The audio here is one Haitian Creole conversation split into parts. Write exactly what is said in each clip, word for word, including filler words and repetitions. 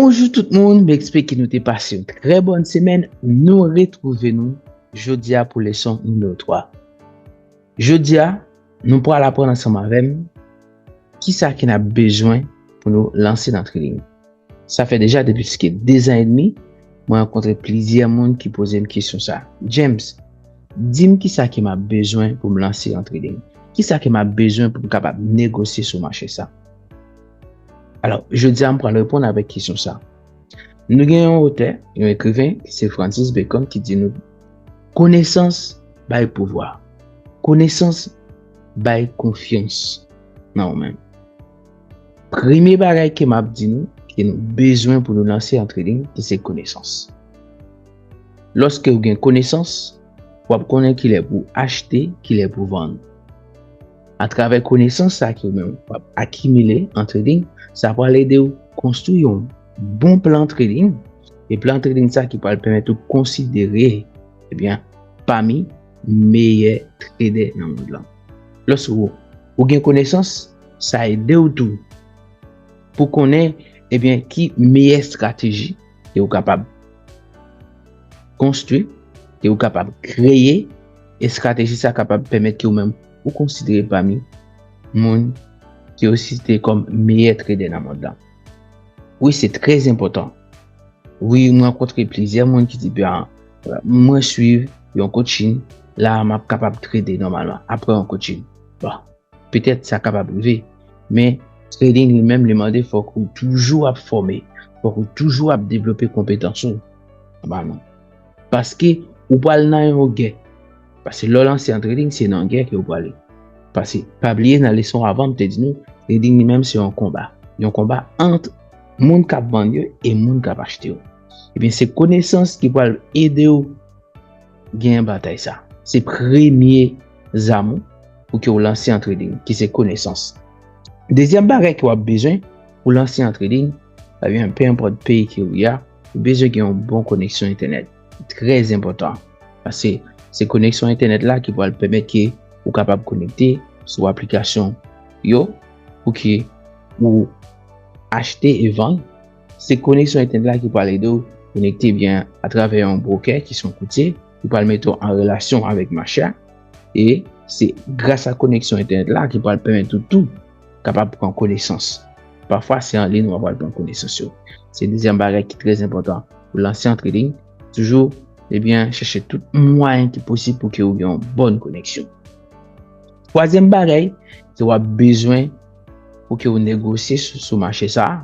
Bonjou tout moun, m espere ke nou te pase yon trè bòn semèn. Nou retwouve nou jodi a pou leson nimewo twa. Jodi a, nou pral aprann ansanm avè m kisa ke n ap bezwen pou nou lanse nan trading. Sa fè deja depi pliske de zan edmi, mwen rankontre plizyè moun ki poze m kesyon sa. James, di m kisa ke m ap bezwen pou m lanse an trading. Kisa ke m ap bezwen pou m kapab negosye sou mache sa. Alò, jodi a, m pral reponn avèk kesyon sa. Nou gen yon otè, yon ekriven, ki se Francis Bacon, ki di nou, konesans bay pouvwa. Konesans bay konfyans nan ou menm. Premye bagay ke m ap di nou, ke nou bezwen pou nou lanse an trading, ki se konesans. Lòske ou gen konesans, w ap konnen kilè pou achte, kilè pou vann. Atravè konesans sa ke ou menm w ap akimile an trading, sa pral ede w konstwi yon bon plan trading. E plan trading sa ki pral pèmèt ou konsidere, ebyen, pami meyè tradè nan mond lan. Lòske ou, ou gen konesans, sa ede w tou pou konnen, ebyen, ki meyè estrateji ke ou kapab konstwi, ke ou kapab kreye, estrateji sa kapab pèmèt ke ou menm ou konsidere pami moun ke yo site kòm meyè tradè nan mond lan. Wi, se trè enpòtan. Wi, mwen rankontre plizyè moun ki di, "Ben, mwen swiv yon coaching, la m ap kapab trade nòmalman apre yon coaching." Bon, petèt sa kapab rive, men trading li menm li mande fòk ou toujou ap fòme, fòk ou toujou ap devlope konpetans ou nòmalman. Paske ou pral nan yon gè. Paske lè w lanse an trading, se nan gè ke ou prale. Paske pa bliye nan leson avan, m te di nou, trading li menm se yon konba. Yon konba ant moun k ap vann yo e moun k ap achte yo. Ebyen, se konesans ki pral ede w genyen batay sa. Se premye zam ou pou ke w lanse an trading, ki se konesans. Dezyèm bagay ke w ap bezwen pou lanse an trading, ebyen, pe enpòt peyi ke ou ye a, ou bezwen gen yon bon koneksyon entènèt. Trè enpòtan. Paske se koneksyon entènèt la ki pral pèmèt ke ou kapab konekte sou aplikasyon yo pou ke ou achte e vann. Se koneksyon entènèt la ki pral ede w konekte byen atravè yon brokè ki se yon koutye, ki pral mete w an relasyon avèk mache a. E se gras a koneksyon entènèt la ki pral pèmèt ou tou kapab pran konesans. Pafwa, se an liy ou pral pran konesans yo. Se dezyèm bagay ki trè enpòtan pou lanse an trading. Toujou, ebyen, chèche tout mwayen ki posib pou ke ou gen yon bòn koneksyon. Twazyèm bagay ke w ap bezwen pou ke w negosye sou, sou mache sa a,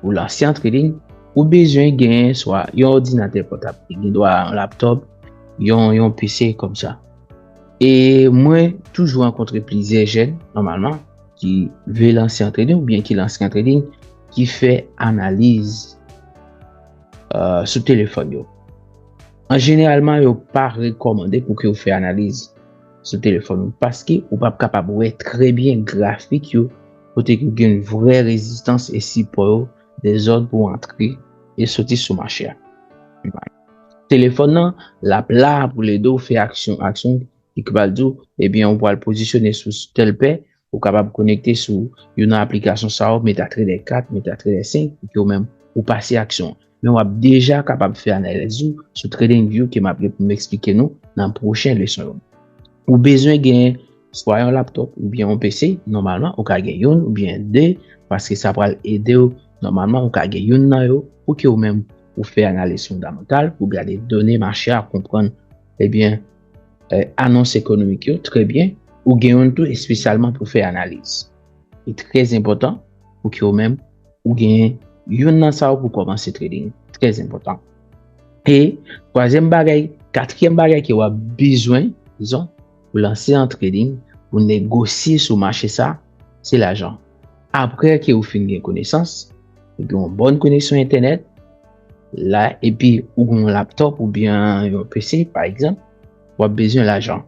ou lanse an trading, ou bezwen genyen swa yon òdinatè pòtab, li gen dwa yon laptòp, yon, yon P C kòmsa. E mwen toujou rankontre plizyè jèn, nòmalman, ki vle lanse an trading oubyen ki lanse an trading, ki fè analiz, euh, sou telefòn yo. An jeneralman, yo pa rekòmande pou ke w fè analiz sou telefòn ou, paske ou p ap kapab wè trè byen grafik yo, kote ke gen vrè rezistans e sipò yo, dèzòd pou antre e soti sou mache a. Telefòn nan, l ap la pou l ede w fè aksyon, aksyon ki pral di w, ebyen, ou pral pozisyone sou tèl pè, ou kapab konekte sou youn nan aplikasyon sa yo, MetaTrader kat, MetaTrader senk, pou ke ou menm ou pase aksyon. Men w ap deja kapab fè analiz ou sou TradingView ke m ap gen pou m eksplike nou nan pwochen leson yo. Ou bezwen gen swa yon laptòp oubyen yon P C, nòmalman, ou ka gen youn oubyen de, paske sa pral ede w. Nòmalman, ou ka gen youn nan yo pou ke ou menm ou fè analiz fondamantal, pou gade done mache a, konprann, ebyen, eh, anons ekonomik yo trè byen, ou gen youn tou espesyalman pou fè analiz. Li trè enpòtan pou ke ou menm ou gen youn nan sa yo pou kòmanse trading. Trè enpòtan. E twazyèm bagay, katriyèm bagay ke w ap bezwen, dizon, pou lanse an trading, pou negosye sou mache sa, se lajan. Apre ke ou fin gen konesans, ou gen yon bòn koneksyon entènèt, la, epi ou gen yon laptòp oubyen yon P C, pa egzanp, w ap bezwen lajan.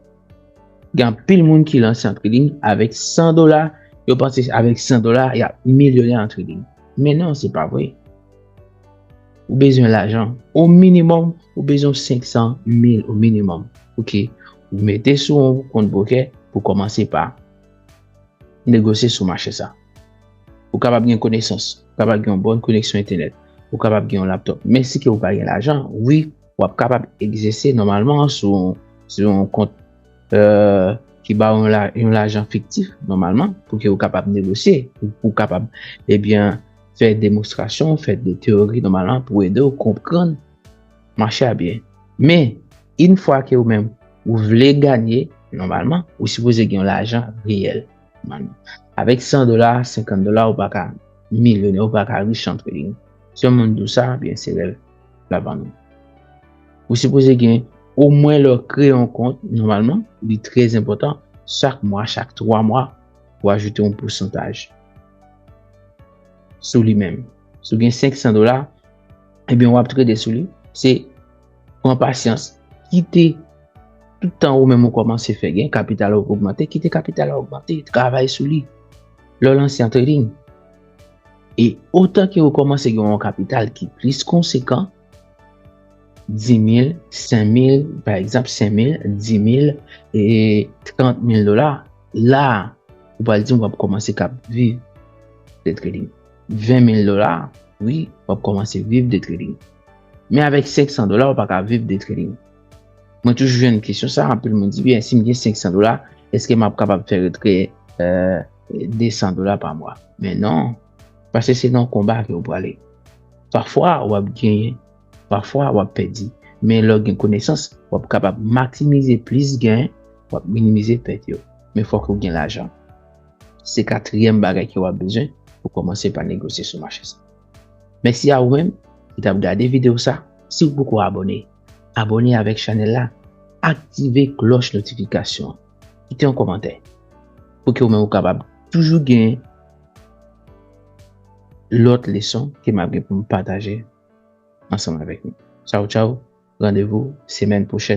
Gen anpil moun ki lanse an trading avèk san dola, yo panse avèk san dola, y ap milyonè an trading. Men non, se pa vre. Ou bezwen lajan. O minimòm, ou bezwen senk san mil o minimòm. Oke, ou mete sou yon kont brokè pou kòmanse pa negosye sou mache sa. Ou kapab gen konesans, ou kapab gen yon bòn koneksyon entènèt. ou kapab gen yon laptop. Men si ke ou pa gen lajan, wi, w ap kapab egzèse nòmalman sou, sou yon kont euh, ki ba w yon, la, yon lajan fiktif, nòmalman, pou ke ou kapab negosye, pou, pou w kapab, ebyen, fè demonstrasyon, fè de teyori, nòmalman, pou ede w konprann mache a byen. Men, yon fwa ke ou menm, ou vle ganye, nòmalman, ou sipoze gen yon lajan reyèl, nòmalman. Avèk san dola, senkant dola, ou pa ka milyonè, ou pa ka rich an trading. Si yon moun di w sa, byen, se rèv la ban nou. Ou sipoze gen, omwen lè w kreye yon kont, nòmalman, li trè enpòtan, chak mwa, chak twa mwa, ou ajoute yon pousantaj sou li menm. Si w gen senk san dola, ebyen, w ap trede sou li. Se pran pasyans, kite tout tan ou menm ou kòmanse fè gen, kapital ou ogmante, kite kapital ou ogmante, travay sou li. Lè w lanse an trading, e otan ke ou kòmanse gen yon kapital ki plis konsekan, dis mil, senk mil, pa egzanp, senk mil, dis mil, e trant mil dola, la, ou pral di m w ap kòmanse kab viv de trading. Ven mil dola, wi, w ap kòmanse viv de trading. Men avèk senk san dola, ou pa ka viv de trading. Mwen toujou jwenn kesyon sa, anpil moun di, byen, si m gen senk san dola, èske m ap kapab fè retrè, euh, de san dola pa mwa? Men non, paske se nan konba ke ou prale. Pafwa, w ap genyen, pafwa, w ap pèdi. Men lè w gen konesans, w ap kapab maksimize plis gen, w ap minimize pèt yo. Men fòk ou gen lajan. Se katriyèm bagay ke w ap bezwen pou kòmanse pa negosye sou mache sa. Mèsi a ou menm ki t ap gade videyo sa. Si w poko abòne, abòne avèk chanèl la, aktive klòch notifikasyon, kite yon kòmantè pou ke ou menm ou kapab toujou gen lòt leson ke m ap gen pou m pataje ansanm avèk nou. Tchaw, tchaw, randevou semèn pwochèn.